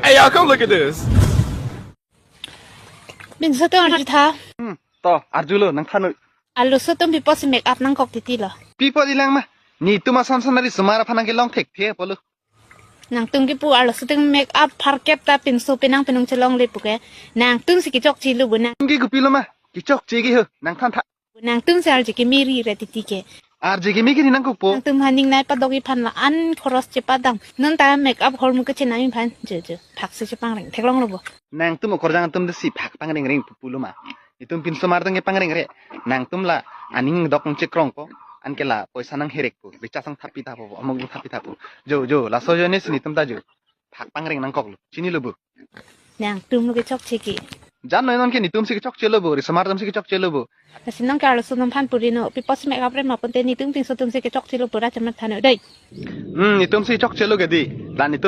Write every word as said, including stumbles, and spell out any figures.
Hey, y'all, come look at this. Pinso atum arjutha. Hmm, to, arjulo, nangthan noi. Arloso atum pi apotsi make up nangkok titi lo? Pi apot ilang ma? Netum ason son ari osomar aphan nangkelong thekthe apotlo. Nangtum kipu arloso atum make up pharkep ta pinso penang penung chelongle pu ke. Nangtumsi kechokche lo bo nang. Nangtum ke kopilo ma? Kechokche ke ho, nangthan tha. Nangtumsi arje keme ri re titi ke. Arje keme kiri nangkokpo. Nangtum aphan ning nai padok aphan la-an khoros chepadam. Non ta make up ahormu kechenam aphan. Jo, jo. Phak si chepangreng theklonglo bo. Nangtum okorjang atum desi phak pangreng reng pupulo ma? Netum pinso osomar atum ke pangreng re. Nangtum la aning dok nang chekrongpo. Anke la poisa nangherekpo. Recharge nangthapi thapo. Amok nangthapi thapo. Jo, jo. Laso ajoine si netum ta jo. Phak pangreng nangkoklo. Chinilo bo. Nangtum lo kechokche ke. Jan noi non ke netumsi kechokche lo bo. Ri osomar atumsi kechokche lo bo. Lasi nonke arloso atum aphan puri non. Pi apotsi make up re ma pulote netum pinso atumsi kechokche lo pura chematha noi dei. Hmm, netumsi chokche lo ke dei. La netum